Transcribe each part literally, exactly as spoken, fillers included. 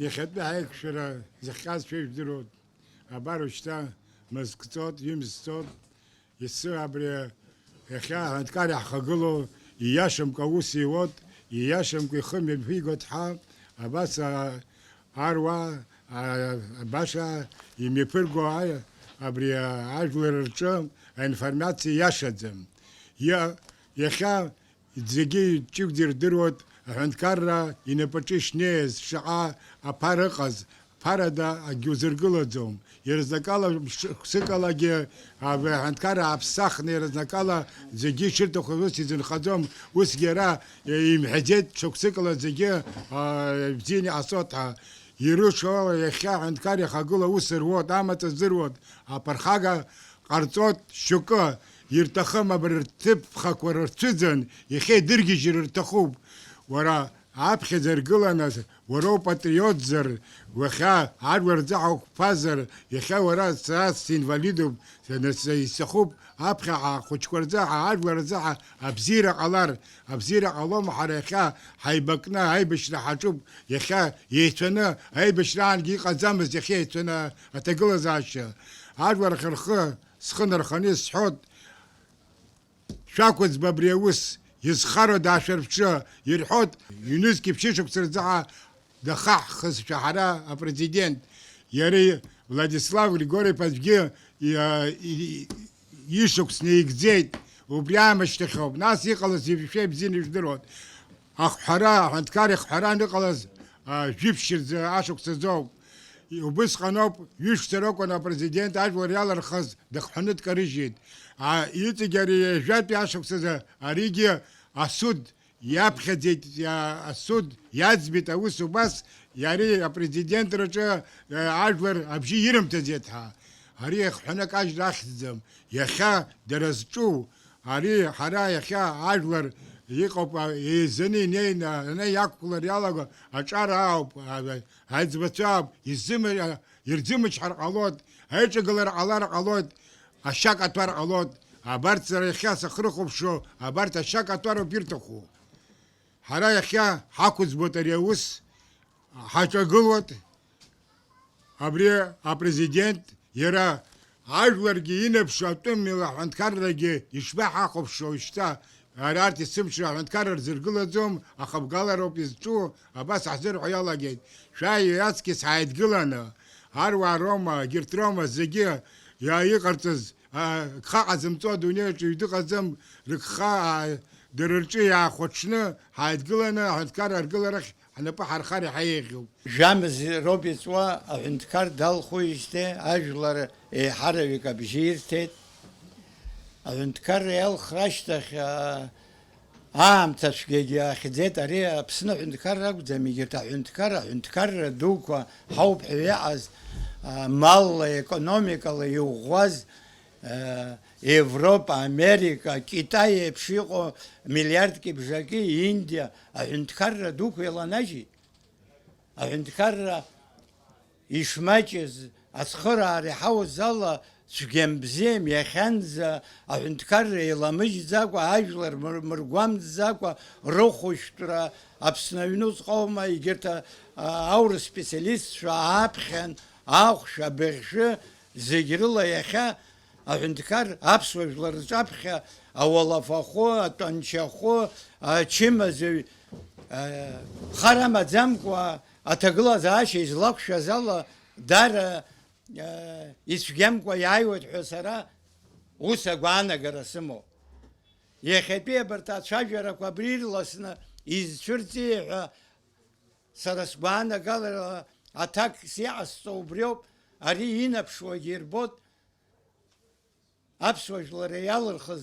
Иахьатәи ҳаиқәшәара зыхҟьаз шәа ижәдыруеит. Абар уажәшьҭа мызк ҵоит, ҩымз ҵоит. Исы абри иахьа аҳәынҭқар иаҳхагылоу ииашамкәа аус иуоит, ииашамкәа ихы мҩаԥигоит ҳәа, абас, а, аруаа, а, баша имҩаԥырго, а, абри, а, ажәлар рҿы аинформациа иашаӡам. Иа-, иахьа зегьы ҷыдала ирдыруеит аҳәынҭқарра инапаҿы ишнеиз, шаҟа аԥара ыҟаз, ԥарада акгьы узыргылаӡом. Иаразнакала, шықәсыкалагьы абри аҳәынҭқарра ааԥсахны, иаразнакала зегьы ишырҭаху ус изынхаӡом. Усгьы иара имҳәаӡеит, шықәсыкала зегьы, а, бзианы иҟасҵоит ҳәа. Ирылшо ала, иахьа аҳәынҭқар иахагылоу аус руоит, амаҵ азыруеит, аԥырхага ҟарҵоит шьоукы, ирҭахым абри рҭыԥхақәа рырцәыӡын, иахьа идыргьежьыр рҭахуп. Уара аԥхьаӡа ргыланы, уара упатриотзар, уахьа ажәлар рзы ҳақәԥазар, иахьа уара са синвалидуп, са, са исҭахуп аԥхьаҟа ахәыҷқәа рзы, ажәлар рзы абзиара ҟалар, абзиара ҟалома ҳара иахьа ҳаибакны аибашьра ҳаҿуп, иахьа еицәаны, аибашьраангьы иҟаӡамызт иахьа еицәаны аҭагылазаашьа. Ажәлар рхы схы нарханы исҳәоит, шәақәыӡба абри аус, изхароу даашәырԥшы, ирҳәоит, ҩнызқьи ԥшьышықәса рзы дахаҳхызшәа ҳара апрезидент, иара Владислав Григорьев аӡәгьы иа-, и-, ишықәс наигӡеит, убри аамышьҭахьоуп. Нас иҟалаз шәа ибзианы ижәдыруан. Ахҳәара, аҳәынҭқар ихҳәара аныҟалаз, а, жәиԥшь рзы ашықәс азоуп. Убысҟаноуп, ҩышықәса ракәын апрезидент ажәлар иалырхыз дыхҳәаны дкарыжьит. А, иҵегь ари ҩажәатәи ашықәсазы аригьы асуд иаԥхьаӡеит, иа-, асуд иаӡбеит аус убас, иареи апрезидентраҿы, э, ажәлар абжьы ирымҭаӡеит ҳәа. Ари ихҳәаны акажьра ахьӡӡам. Иахьа дара зҿу, ари ҳара иахьа ажәлар иҟоуп, а, еизаны инеины, ана иақәгылар иалаго аҿар аауп, а, аӡбацәа ауп, изымы-, а, ирзымычҳар ҟалоит, аиҿагылара ҟалар ҟалоит, ашьа каҭәар ҟалоит. Абарҭ сара иахьа сахьрыхәаԥшуа, абарҭ ашьа каҭәароуп ирҭаху. Ҳара иахьа ҳақәыӡбоит ари аус, ҳаҿагылоит. Абри апрезидент иара ажәларгьы инаԥшуа атәым милаҭ аҳәынҭқаррагьы ишԥаҳахәаԥшуа уажәшьҭа, ара арҭ есымша аҳәынҭқарра рзыргылаӡом, ахыбгалароуп изҿу, абас ҳзырҳәо иалагеит, шәааи аҵкьыс ҳааидгыланы, аруаа роума, егьырҭ роума, зегьы иа-, иҟарҵаз, а, гха ҟазымҵо адунеи аҿы ҩ дыҟаӡам, рыгха, а, дара рҿы иаахәаҽны, ҳааидгыланы аҳәынҭқарра аргыларахь ҳнапы ҳархар иаҳа еиӷьуп. Жәамз роуп иҵуа, аҳәынҭқар далхуижьҭеи ажәлар еиҳараҩык абжьы ирҭеит. Аҳәынҭқарра иалхра ашьҭахь, аа, аамҭа цәгьагьы ахьӡеит. Ари Аԥсны аҳәынҭқарра акәӡам, егьырҭ аҳәынҭқарра, аҳәынҭқарра дуқәа ҳауп ҳәа иҟаз, аа, малла, економикала иӷәӷәаз, аа, Европа, Америка, Китай еиԥш иҟоу миллиардки бжаки, Индиа, аҳәынҭқарра дуқәа еиланажьит. Аҳәынҭқарра ишмаҷыз, ацхыраара иҳауз ала, цәгьам-бзиам иахьанӡа аҳәынҭқарра еиламыжьӡакәа, ажәлар мыр-, мыргәамҵӡакәа, рыхәышәтәра Аԥсны аҩнуҵҟа аума, егьырҭ, а, аурыс специалистцәа ааԥхьан, ахәшә, абыӷьшәы, зегь рыла иахьа аҳәынҭқар аԥсуа жәлар рҿаԥхьа ауалафахәы, атәанчахәы, ачымазаҩ, а, хар амаӡамкәа аҭагылазаашьа излақәшәаз ала, даара, а, ицәгьамкәа иааиуеит ҳәа сара ус агәаанагара сымоуп. Иахьатәи абарҭ ацәажәарақәа абри ирласны изцәырҵи ҳәа сара сгәаанагарала аҭак сиҟасҵо убриоуп, ари инаԥшуагьы ирбоит. Аԥсуа жәлар иалырхыз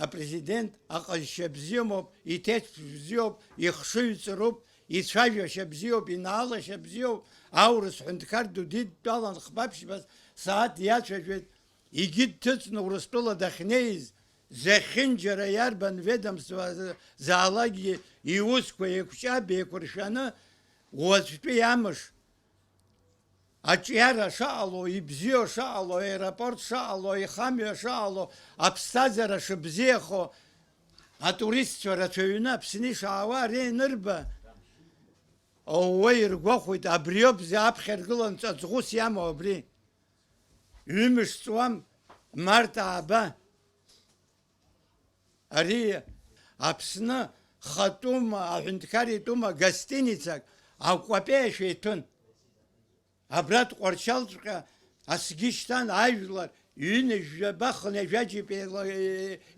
апрезидент аҟазшьа бзиамоуп, иҭеиҭԥш бзиоуп, ихшыҩ ҵаруп, ицәажәашьа бзиоуп, инаалашьа бзиоуп, аурыс ҳәынҭқар ду дидтәалан хԥа-ԥшьба сааҭ иацәажәеит, егьи дҭыҵны Урыстәыла дахьнеиз, зехьынџьара иарбан ведомство заалакгьы иусқәа еиқәҿиап еиқәыршәаны, уаҵәтәи амш аҿиара шаҟало, ибзиоу шаҟало, аеропорт шаҟало, ихамҩа шаҟало, аԥсҭазаара шыбзиахо, атуристцәа рацәаҩны Аԥсны ишаауа ари анырба, Оуе, иргәахәит, абриоуп заа аԥхьа иргылан ҵаҵӷәыс иамоу абри. Ҩымш ҵуам, март ааба. Ари Аԥсны хатәума, аҳәынҭқар итәума, гостиницак акәапеиашәа иҭәын. Абра Тҟәарчалҵәҟьа асгьы шьҭан, ажәлар ҩынҩажәаба хынҩажәа џьыба еила-,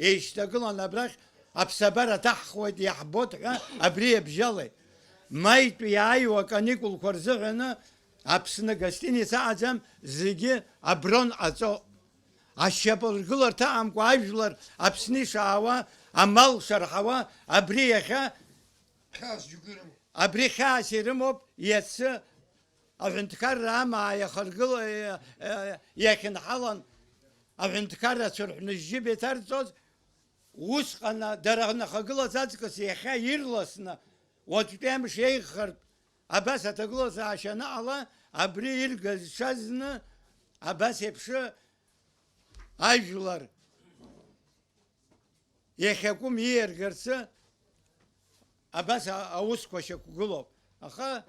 еишьҭагылан абрахь аԥсабара ҭаҳхуеит, иаҳбоит ҳәа абри иабжьалеит. Маитәи иааиуа аканикулқәа рзыҳәаны Аԥсны гостиница аҟаӡам, зегьы аброн ҟаҵо. Ашьапыргыларҭа амкәа ажәлар Аԥсны ишаауа, амал шарҳауа, абри иахьа, хьаас џьоукы ирымоуп. Абри хьаас ирымоуп, иацы аҳәынҭқарра амаа иахаргыла-, иахьынҳалан, аҳәынҭқарра ацәырҳәны жьыба иҭарҵоз, усҟан дара нахагылаз аҵкыс иахьа ирласны, уаҵәтәи амш еиӷьхартә, абас аҭагылазаашьа анаҟала, абри иргаз-шазны, абас еиԥш ажәлар иахьакәым ииаргарцы абас а-, аусқәа шьақәгылоуп. Аха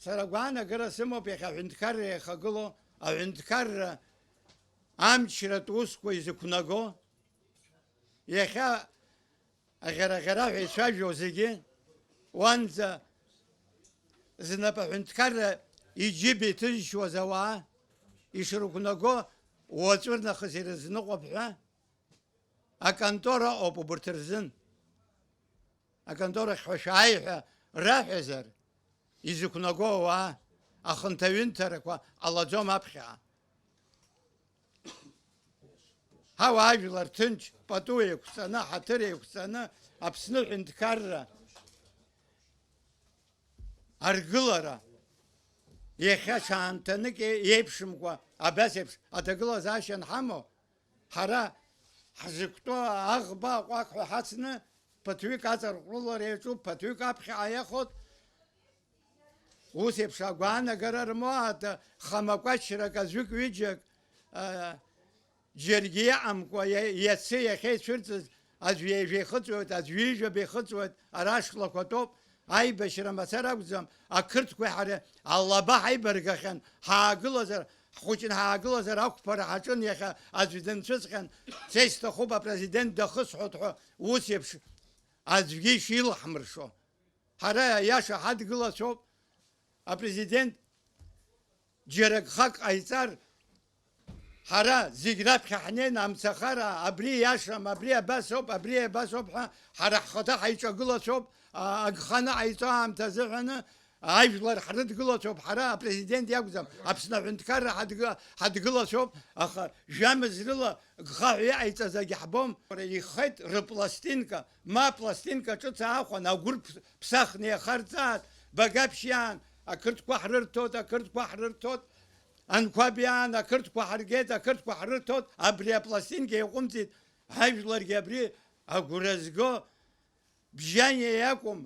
сара агәаанагара сымоуп иахьа аҳәынҭқарра иахагылоу, аҳәынҭқарра амчратә усқәа изықәнаго, иахьа аӷьараӷьара ҳәа ицәажәо зегьы, уанӡа знапы аҳәынҭқарра иџьыба иҭызшьуаз ауаа ишрықәнаго уаҵәы рнахыс ирызныҟәап ҳәа, аконтора ыҟоуп убырҭ рзын. Аконторахь ҳәа шәааи ҳәа раҳәазар, изықәнаго ауаа ахынҭаҩынҭарақәа ҟалаӡом аԥхьаҟа. Ҳауаажәлар ҭынч, пату еиқәҵаны, ҳаҭыр еиқәҵаны, Аԥсны ҳәынҭқарра аргылара иахьа шаанҭанык еиԥшымкәа абас еиԥш аҭагылазаашьа анҳамоу, ҳара ҳзықәтәоу аӷба аҟәақҳәа ҳацны, ԥыҭҩык аҵарҟәрылара иаҿуп, ԥыҭҩык аԥхьаҟа иахоит. Ус еиԥш агәаанагара рымоу аамҭа хамакәачрак аӡәык-ҩыџьак, а, џьаргьы иаҟамкәа, иа-, иацы иахьа ицәырҵыз аӡә ҩажәа ихыҵуеит, аӡә ҩажәаба ихыҵуеит, ара ашколқәа тәоуп. Аибашьра мацара акәӡам, ақырҭқәеи ҳареи алаба ҳаибаргахьан, ҳаагылазар, ҳхәыҷны ҳаагылазар, ақәԥара ҳаҿын, иахьа аӡә дынцәыҵҟьан, са исҭахуп апрезидент дахысҳәоит ҳәа, ус еиԥш аӡәгьы ишилаҳмыршо. Ҳара аиаша ҳадгылацәоуп, апрезидент џьара гхак ҟаиҵар, ҳара зегь раԥхьа ҳнеины амцахара, абри иашам, абри абасоуп, абри абасоуп ҳәа, ҳара ҳхаҭа ҳаиҿагылацәоуп, а, агха аныҟаиҵо аамҭа азыҳәаны, ажәлар ҳрыдгылацәоуп, ҳара апрезидент иакәӡам, Аԥсны аҳәынҭқарра ҳадгы-, ҳадгылацәоуп, аха жәамызрыла гха ҳәа иҟаиҵаз агьаҳбом. Ихеит рыпластинка, ма апластинка ҿыц аахәан, агәыр ԥ-, ԥсахны иахарҵаат, Багаԥшь иаан ақырҭқәа ҳрырҭоит, ақырҭқәа ҳрырҭоит, Анқәаб иаан ақырҭқәа ҳаргеит, ақырҭқәа ҳрырҭоит, абри апластинка иаҟәымҵит, ажәларгьы абри агәра зго Бжьаниа иакәым,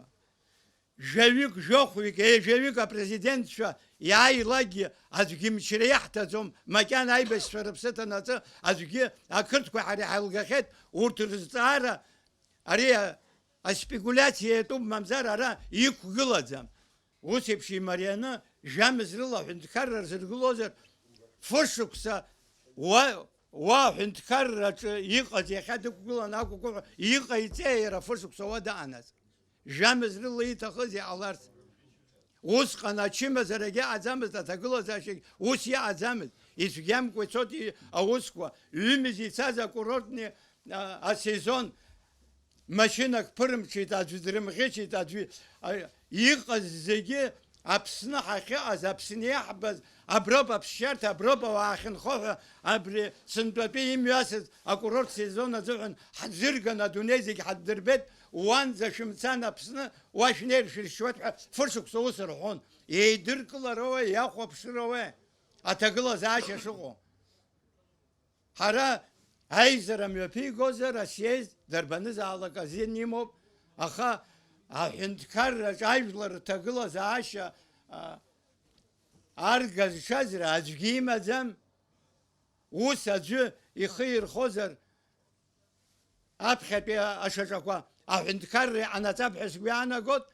жәаҩык, жәохәҩык, ҩажәаҩык апрезидентцәа иааилакгьы аӡәгьы мчра иаҳҭаӡом, макьана аибашьцәа рыԥсы ҭанаҵы аӡәгьы ақырҭқәа ҳара иҳаилгахьеит, урҭ рызҵаара ари аспекулиациа иатәуп, мамзар ара иқәгылаӡам. Ус еиԥш имарианы жәамызрыла аҳәынҭқарра рзыргылозар, фышықәса уа, уа аҳәынҭқарраҿы иҟаз иахьа дықәгыланы акәукәуҳәа иҟаиҵеи иара фышықәса уа дааназ? Жәамызрыла ииҭахыз иҟаларц. Усҟан ачымазарагьы ыҟаӡамызт, аҭагылазаашьагь ус иҟаӡамызт. Ицәгьамкәа ицоит и-, аусқәа. Ҩымз ицаз акурортни, а, асезон машьынак ԥырымҽит, аӡәы дрымӷьычит, аӡәы, а, иҟаз зегьы Аԥсны ҳахьыҟаз, Аԥсны иаҳбаз, аброуп аԥсшьарҭа, аброуп ауаа ахьынхо ҳәа, абри сынтәатәи имҩасыз акурорт сезон азыҳәан ҳӡырган, адунеи зегь ҳаддырбеит, уанӡа шәымцан Аԥсны, уа шәнеир шәыршьуеит ҳәа фышықәса ус рҳәон. Еидыркылароуеи, иахәаԥшыроуеи аҭагылазаашьа шыҟоу? Ҳара аизара мҩаԥигозар, асъезд дарбанызаалак азин имоуп, аха аҳәынҭқарраҿ ажәлар рҭагылазаашьа, а, аргаз-шазра аӡәгьы имаӡам. Ус аӡәы ихы ирхозар, аԥхьатәи ашьаҿақәа аҳәынҭқарра иҟанаҵап ҳәа сгәы иаанагоит.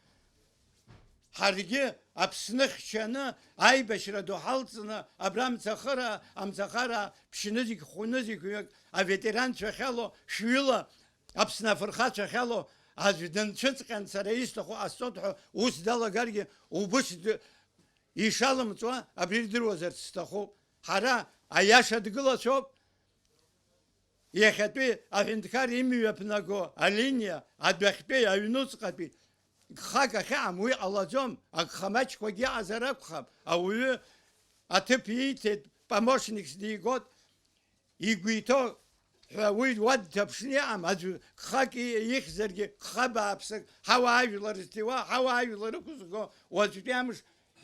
Ҳаргьы Аԥсны хьчаны, аибашьра ду ҳалҵны, абра амцахыра, амцахара ԥшьнызқь, хәнызқьҩык аветеранцәа ахьалоу шәҩыла Аԥсны афырхацәа ахьалоу аӡә дынцәыҵҟьан, сара исҭаху ҟасҵоит ҳәа ус далагаргьы, убыс д-, ишалымҵуа абри рдыруазарц сҭахуп. Ҳара аиаша дгылацәоуп. Иахьатәи аҳәынҭқар имҩаԥнаго алиниа адәахьтәи аҩнуҵҟатәи гхак ахьыҟам, уи ҟалаӡом, агха маҷқәагьы ыҟазар акәхап, ауаҩы аҭыԥ ииҭеит, помощникс дигот, игәы иҭоу ҳәа уи уа дҭаԥшны иҟам, аӡәы гхак и-, ихьзаргьы, гха бааԥсык, ҳауаажәлар зҭиуа, ҳауаажәлар ықәызго, уаҵәтәи амш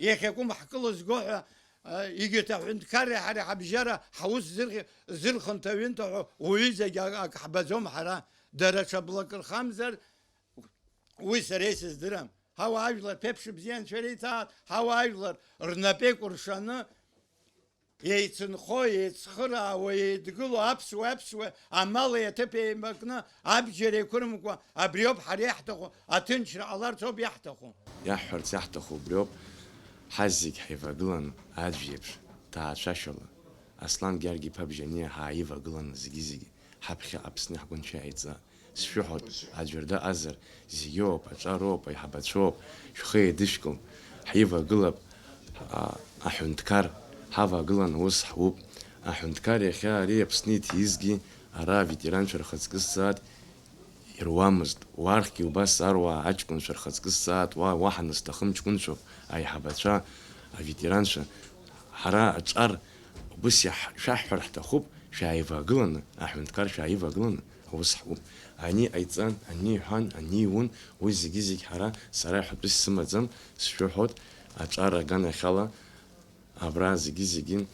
иахьакәым ҳкылызго ҳәа, а, егьырҭ аҳәынҭқарреи ҳареи ҳабжьара ҳаус зырхь-, зырхынҭа-ҩынҭа ҳәа уаҩызагь ак, ак ҳбаӡом ҳара. Дара ҽа блак рхамзар, уи сара исыздырам. Ҳауаажәлар ԥеиԥш бзиа анцәа иреиҭааит, ҳауаажәлар рнапы еикәыршаны, еицынхо, еицхыраауа, еидгыло, аԥсуа, аԥсуа, амали аҭыԥ еимакны, абџьар еиқәырмкәа, абриоуп ҳара иаҳҭаху, аҭынчра ҟаларц ауп иаҳҭаху. Иаҳҳәарц иаҳҭаху убриоуп, ҳазегь ҳаивагыланы, аӡә иеиԥш, ҭаацәашьала, Аслан Гьаргь-иԥа Бжьаниа ҳааивагыланы зегьы-зегьы, ҳаԥхьа Аԥсны ҳгәынцәа иааиҵа. Сшәыҳәоит, аӡәыр дыҟазар, зегьы ыҟоуп, аҿар ыҟоуп, аиҳабацәа ыҟоуп, шәхы еидышәкыл, ҳаивагылап, а, аҳәынҭқар, ҳавагылан ус ҳуп. Аҳәынҭқар иахьа ари Аԥсны иҭизгьы, ара аветеранцәа рхаҵкы зҵаат ируамызт, уархьгьы убас аруаа аҷкәынцәа рхаҵкы зҵаат, уа уаҳа назҭахым ҷкәынцәоуп, аиҳабацәа, аветеранцәа. Ҳара аҿар убыс иаҳ-, шәаҳҳәар ҳҭахуп, шәааивагыланы, аҳәынҭқар шәааивагыланы. Аус ҳуп. Ани ҟаиҵан, ани иҳәан, ани иун, уи зегьы-зегь ҳара, сара ҳәатәыс сымаӡам, сшәыҳәоит, аҿар аганахьала, абра зегьы-зегьы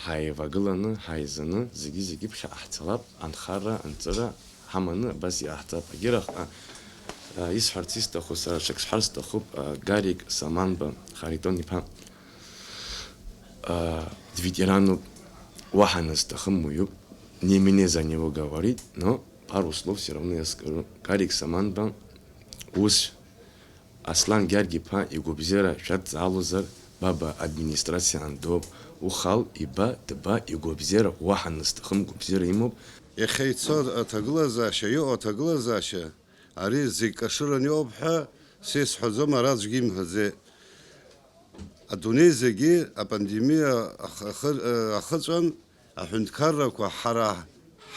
ҳаивагыланы, ҳаизаны, зегьы-зегьы ԥхьаҟа ҳцалап, анхара, анҵыра ҳаманы абас иааҳҵап. Агьыраҟа, а, исҳәарц исҭаху, сара ҽак сҳәар сҭахуп, а, Гарик Саманба Харитон-иԥа. А, дветерануп, уаҳа назҭахым уаҩуп, не мне за него говорить, но пару слов всё равно я скажу. Гарик Саманба, ус, Аслан Гьаргь-иԥа игәабзиара шәадҵаалозар, баба администрациа андоуп, ухал, иба, дыба, игәабзиара уаҳа назҭахым гәабзиара имоуп. Иахьа ицо аҭагылазаашьа, иҟоу аҭагылазаашьа, ари зегь кашыран иоуп ҳәа са исҳәаӡом, ара аӡәгьы имҳәаӡеит. Адунеи зегьы апандемиа ах-, ахы-, ахыҵәан, аҳәынҭқаррақәа ҳара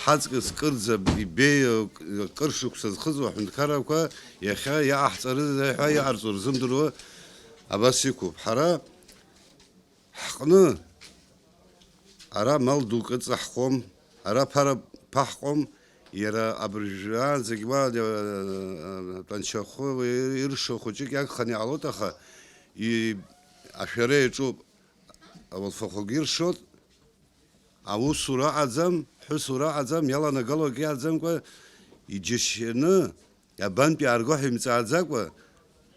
ҳаҵкыс кырӡа ибеиоу кыр шықәса зхыҵуа аҳәынҭқаррақәа иахьа иаҟаҳҵарызеи ҳәа иҟарҵо рзымдыруа абас иқәуп. Ҳара ҳҟны ара мал дук ыҵаҳхуам, ара ԥара ԥаҳҟом, иара абыржәраанӡагь уа, э, тәанчахәы иршо хәыҷык иагханы иҟалоит, аха и-, ашәара иаҿуп, ауалфахәгьы иршоит, аусура аҟаӡам, ҳәысура аҟаӡам, иаланагалогьы иаӡамкәа, иџьашьаны, абантәи аарго ҳәа имҵааӡакәа,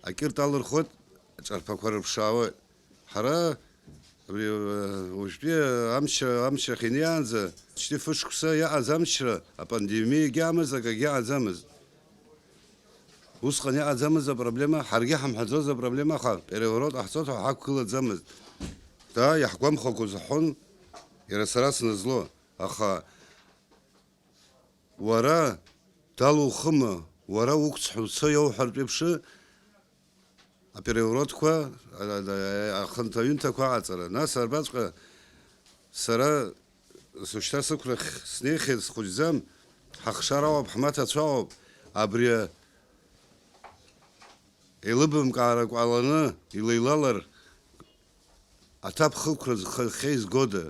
акьыртә алырхуеит, аҿарԥақәа рыԥшаауеит. Ҳара, абри, уажәтәи амчра, амчрахь инеиаанӡа, шьҭи фышықәса иаҟаз амчра, апандемиагьы амаз, акагьы аӡамызт. Усҟан иҟаӡамыз апроблема, ҳаргьы ҳамҳәаӡоз апроблема, аха переворот ҟаҳҵоит ҳәа ҳақәгылаӡамызт. Да, иаҳгәамхакәа узҳәон, иара сара сназло, аха уара далухыма, уара уқәцә ҳәа уцо иауҳәартә еиԥш, апереворотқәа, а-, а-, ахынҭаҩынҭақәа аҟаҵара. Нас арбаҵәҟьа сара Сушьҭа сықәрахь снеихьеит, схәыҷӡам, ҳахшара ауп, ҳмаҭацәа ауп, абри еилыбымкаара кәаланы илеилалар, аҭак хықәра зхахьы изгода?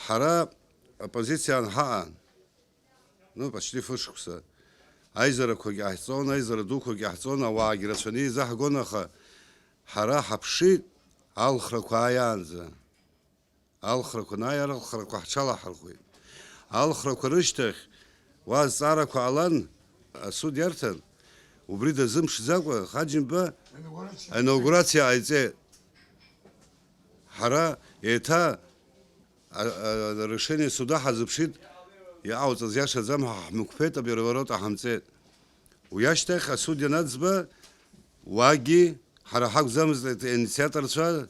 Ҳара оппозициан ҳаҟан, ну, почти фышықәса. Аизарақәагьы ҟаҳҵон, аизара дуқәагьы ҟаҳҵон, ауаагьы рацәаны еизаҳгон, аха ҳара ҳаԥшит алхрақәа ааиаанӡа. Алхрақәа анааи, алхрақәа ҳҽалаҳархәеит. Алхрақәа рышьҭахь уа азҵаарақәа ҟалан, асуд иарҭан, убри дазымԥшӡакәа Хаџьымба аинаугурациа ҟаиҵеит. Ҳара еиҭа, а, а, решение суда ҳазыԥшит, иҟауҵаз иашаӡам ҳәа ҳмықәԥеит, апереворот ҟаҳамҵеит. Уи ашьҭахь асуд ианаӡба, уагьы Ҳара ҳакәӡамызт аинициаторцәа,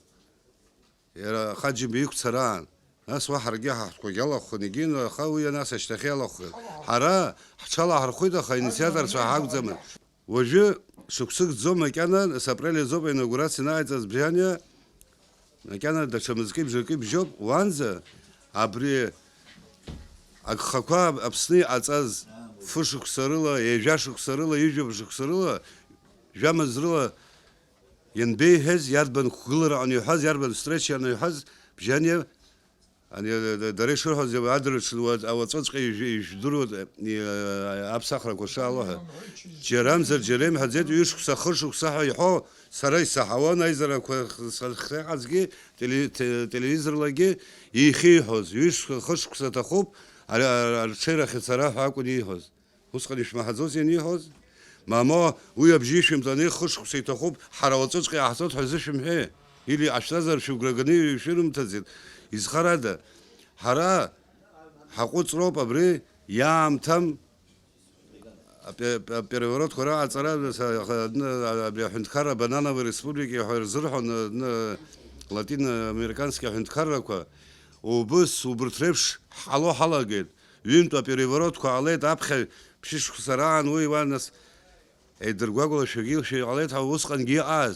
иара Хаџьымба иқәцараан. Нас уа ҳаргьы ҳаҳтәқәагьы алахәын, егьин, аха уи нас ашьҭахьы иалахәын. Ҳара ҳҽалаҳархәит, аха аинициаторцәа ҳакәӡамызт. Уажәы шықәсык ӡом макьана, нас апрель азоуп аинаугурациа анааиҵаз Бжьаниа, макьана даҽа мызкы бжакы бжьоуп, уанӡа абри агхақәа Аԥсны иҟаҵаз фышықәса рыла, ҩажәа шықәса рыла, ҩажәа шықәса рыла, жәамыз рыла ианбеиҳәаз, иарбан қәгылара аниҳәаз, иарбан встреча аниҳәаз, Бжьаниа, ани, да-, дара ишырҳәаз, адырраҽны уа-, ауаҵәыҵәҟьа ижә-, ижәдыруа, и-, аԥсахрақәа шаало ҳәа. Џьарамзар џьара имҳәаӡеит, ҩышықәса, хышықәса ҳәа иҳәо, сара исаҳауан аизарақәа х-, х-, хеҟазгьы, теле-, те-, телевизорлагьы ихьиҳәоз, ҩышықәса, хышықәса аҭахуп, ар-, ар-, арҽеирахь ацара ҳәа акәын ииҳәоз. Усҟан ишәмаҳаӡози аниҳәоз? Мамоу, уи абжьы ишәымҵан, хышықәса иҭахуп, ҳара уаҵәыҵәҟьа иҟаҳҵоит ҳәа зышәымҳәеи? Или иҟашәҵазар шәыгәра ганы ишәырымҭаӡеит? Изхарада? Ҳара ҳаҟәыҵроуп абри иаамҭам апе-, апе-, апереворотқәа раҟаҵара, абри аҳәынҭқарра Бананово Республика ҳәа рзырҳәон, латиноамерикански аҳәынҭқаррақәа, убыс, убырҭ реиԥш ҳҟало ҳалагеит. Ҩынтә апереворотқәа ҟалеит, аԥхьа ԥшьышықәса раан уи уа, нас, еидыргәагәалашәагьы илшәа иҟалеит ҳәа усҟангьы иҟаз,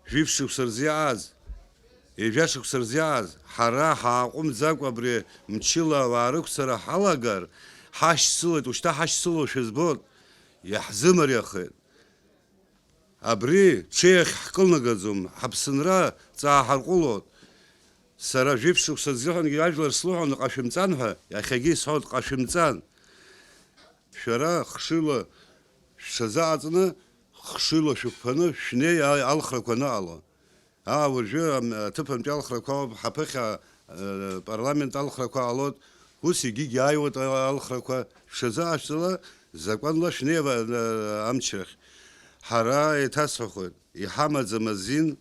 жәиԥшь шықәса рзы иҟаз, ҩажәа шықәса рзы иҟаз, ҳара ҳааҟәымҵӡакәа абри мчыла ауаа рықәцара ҳалагар, ҳашьцылоит, ушьҭа ҳашьцылоушәа збоит, иаҳзымариахеит. Абри ҽеихь ҳкылнагаӡом, ҳаԥсынра ҵааҳарҟәылоит. Сара жәиԥшь шықәса сзыҳәангьы ажәлар слыҳәон, ҟашәымҵан ҳәа, иахьагьы исҳәоит, ҟашәымҵан. Шәара хшыҩла шәҽазыҟаҵаны, хшыҩла шәықәԥаны шәнеи, а-, алхрақәа аныҟало. Аа, уажәы ам-, аҭыԥантәи алхрақәа ауп, ҳаԥыхьа, э, парламент алхрақәа ҟалоит, ус егьигьы ааиуеит а-, алхрақәа. Шәазыҟашәҵала, закәанла шәнеи ава-, э, амчрахь. Ҳара еиҭасҳәахоит, иҳамаӡам азин,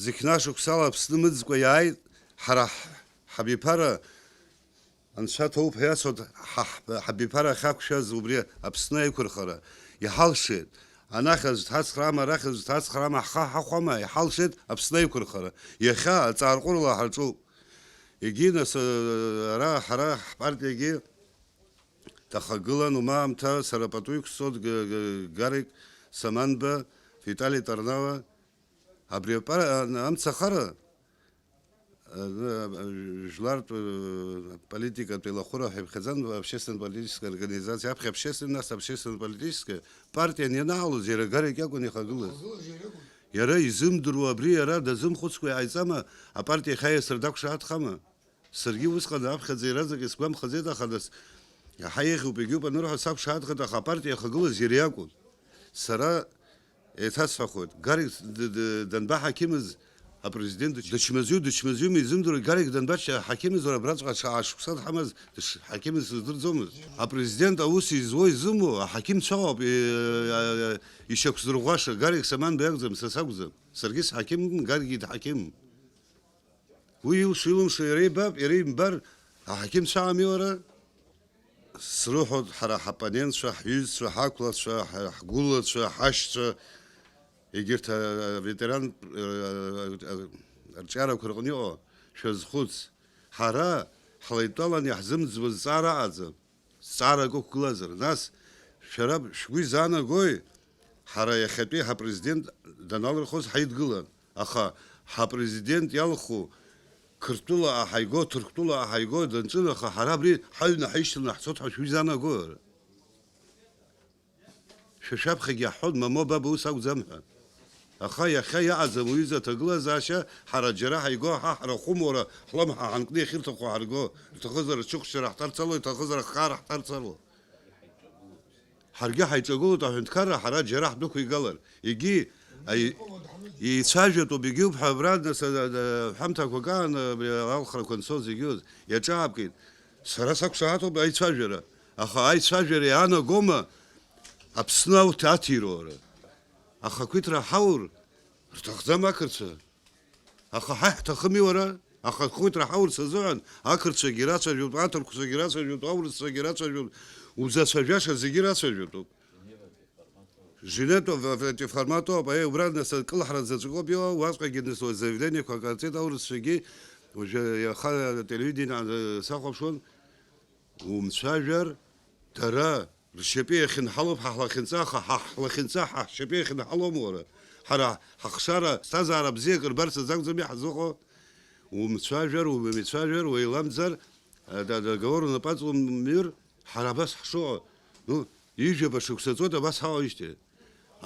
зықьнашықәсала Аԥсны мыӡкәа иааит, ҳара ҳ-, ҳабиԥара Анцәа ҭоуп ҳәа иацуеит, ҳа-, ҳабиԥара ахьақәшәаз убри Аԥсны аиқәырхара. Иҳалшеит. Анахь аӡә дҳацхраама, арахь аӡә дҳацхраама, ҳхы ҳахәама, иҳалшеит Аԥсны аиқәырхара. Иахьа аҵаарҟәрыла ҳаҿуп. Егьи нас, ара ҳара ҳпартиагьы ҭахагылан, ума аамҭа сара пату иқәсҵоит Г-, Г-, Гарик Саманба, Витали Тарнава. Абри апара-, амцахара, э, жәлартә, э, политикатә еилахәыра ҳәа иԥхьаӡан, общественно-политическая организациа, аԥхьа общественно, нас общественно-политическая партиа анианаалоз, иара Гарик иакәын ихагылаз. Ихагылаз иара акәын. Иара изымдыруа абри, иара дазымхәыцкәа иҟаиҵама, апартиа иахьаиасыр дақәшаҳаҭхама? Саргьы усҟан аԥхьаӡа иаразнак исгәамхаӡеит, аха нас иаҳа еиӷьуп, егьуп анырҳәа сақәшаҳаҭхеит, аха апартиа иахагылаз иара иакәын. Сара еиҭасҳәахоит, Гарик д-, д-, данбаҳақьымыз апрезидент дыч-, дычмазаҩу, дычмазаҩума изымдыруа, Гарик данбаҳақьымыз, уара абраҵәҟьа ҽа шықәса дҳамаз дышҳақьымыз сыздырӡомызт. Апрезидент аус изуа изымоу аҳақьымцәа ауп, е-, е-, е-, ишьақәзырӷәӷәаша, Гарик Саманба иакәӡам, са сакәӡам. Саргьы сҳақьымым, Гаригьы дҳақьымым. Уи илшо-илымшо иара ибап, иара имбар, аҳақьымцәа ами уара? Срыҳәоит, ҳара ҳоппонентцәа, ҳҩызцәа, ҳақәлацәа, ҳа-, ҳгәылацәа, ҳашьцәа, егьырҭ, а, аветеран, а, а, а, арҿиарақәа рҟны иҟоу, шәазхәыц. Ҳара ҳлеидтәалан иаҳзымӡбо зҵаара аҟаӡам. Зҵаарак ықәгылазар, нас шәара шәгәы изаанагои, ҳара иахьатәи ҳапрезидент даналырхуаз ҳаидгылан, аха ҳапрезидент иалху Қырҭтәыла аҳаиго, Ҭырқәтәыла аҳаиго данҿын, аха ҳара абри ҳаҩны ҳаишьҭаланы ҳцоит ҳәа шәгәы изаанагои, ара? Шәа шәаԥхьагьы иаҳҳәон, мамоу, баба, ус акәӡам ҳәа. Аха иахьа иаҟаӡам уҩыза аҭагылазаашьа, ҳара џьара ҳаиго, ҳа ҳрахәым, уара ҳлымҳа ҳанкны иахьырҭаху ҳарго, рҭахызар рҽыхәшьара ҳҭарцало, иҭахызар ахкаара ҳҭарцало. Ҳаргьы ҳаиҿагылоит аҳәынҭқарра ҳара џьара ҳдәықәигалар. Егьи, аи-, еицәажәатәуп, егьиуп ҳәа абра, нас, а, а, ҳамҭақәак аан, абри алхрақәа анцоз егьиуз иаҿаапкит. Сара сақәшаҳаҭуп аицәажәара, аха аицәажәара иаанагома Аԥсны ауҭ-, аҭироура? Ахақәиҭра ҳаур рҭахӡам ақырҭцәа. Аха ҳа иаҳҭахыми, уара? Ахақәиҭра ҳаурц азыҳәан ақырҭцәагьы рацәажәоит, аҭырқәцәагьы рацәажәоит, аурысцәагьы рацәажәоит, узацәажәаша зегьы рацәажәатәуп. Жилетов, Фатиформатов, аиеи, убра нас акылҳара заҵәык ауп иҟоу, уаҵәҟьагьы нас заявлениақәа ҟарҵеит аурысцәагьы, уажәы иаха ателевидение сахәаԥшуан, умцәажәар, дара ршьапы иахьынҳалоуп ҳа ҳлахьынҵа, аха ҳа ҳлахьынҵа ҳа ҳшьапы иахьынҳалом уара. Ҳара ҳахшара, ԥсҭазаара бзиак рбарц азы акәӡами ҳзыҟоу? Умцәажәар, умеицәажәар, уеиламӡар, а, да-, договор унапаҵ умҩыр, ҳара абас ҳшыҟоу. Ну, ҩажәаба шықәса ҵуеит абас ҳаҟоижьҭеи.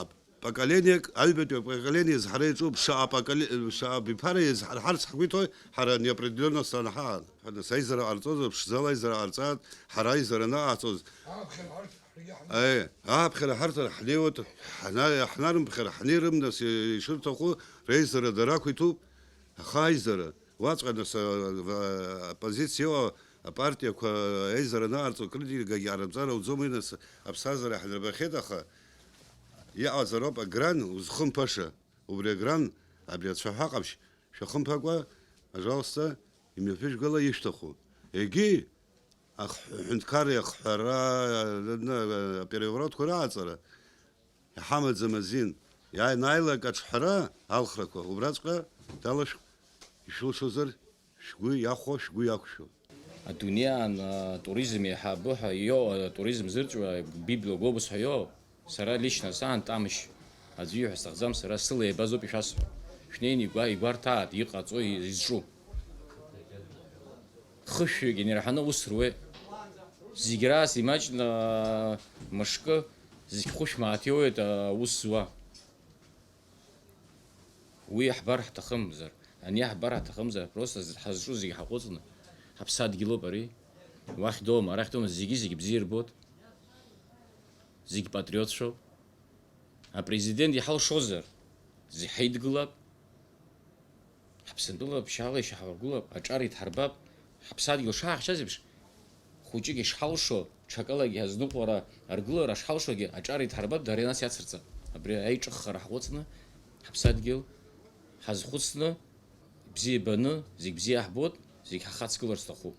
Ап-, поколениак, аҩбатәи апоколение зҳара иаҿуп, шаҟа поколе-, шаҟа биԥара иазҳарҳарц ҳгәы иҭои, ҳара неопределенность анҳаан. Ҳәа, нас аизара ҟарҵозар, ԥшӡала аизара ҟарҵааит, ҳара аизара анаҟаҳҵоз. Аԥхьара ҳарҭ ҳаргьы ҳнеиуеит. Аиеи, аԥхьара ҳарҭ ҳнеиуеит, ҳна-, ҳнарымԥхьар ҳнеирым, нас ишырҭаху реизара дара ақәиҭуп, аха аизара, уаҵәҟьа нас, а, а, оппозициа иҟоу апартиақәа аизара анаҟарҵо акритикагьы ҟарымҵар ауӡомеи, нас аԥсҭазаара иаҳнарбахьеит, аха иҟаҵароуп агран узхымԥаша, убри агран, абри ацәаҳәа ҟаԥшь шәахымԥакәа, пожалуйста, имҩаԥыжәгала ишәҭаху. Егьи, ахҳәынҭқарреи ахҳәара, апереворотқәа рааҵара иҳамаӡам азин. Иаанаилак аҿҳәара алхрақәа, убраҵәҟьа далашәх, ишәылшозар, шәгәы иахәо, шәгәы иақәшәо. Адунеиаан атуризм еиҳабы ҳәа иоуа, атуризм зырҵәуа Библиа глобус ҳәа иоуа, сара лично саан Тамшь, аӡәы ииҳәо сҭахӡам, сара сыла еибазоуп ишәасҳәо. Шәнеины игәа-, игәарҭааит иҟаҵо, изҿу. Хышәҩык инарҳаны аус руеит. Зегь раасҭа имаҷны мышкы, зегь хәышә мааҭ иоуеит аус зуа. Уи иаҳбар ҳҭахымзар, ани иаҳбар ҳҭахымзар, просто ҳазҿу зегь ҳаҟәыҵны, ҳаԥсадгьылуп ари. Уахь доума, арахь доума, зегьы-зегьы бзиа ирбоит. Зегь патриотцәоуп. Апрезидент иҳалшозар, зегь ҳаидгылап. Ҳаԥсынтәыла ԥшьаала ишьаҳаргылап, аҿар иҭҳарбап, ҳаԥсадгьыл шаҳахьчаз еиԥш, хәыҷык ишҳалшо, ҽакалагьы ҳазныҟәара, аргылара шҳалшогьы, аҿар иҭҳарбап, дара нас иацырҵап. Абри аиҿыххара ҳхәыцны, ҳаԥсадгьыл ҳазхәыцны, бзиа баны, зегь бзиа ҳбоит, зегь ҳахаҵгылар сҭахуп.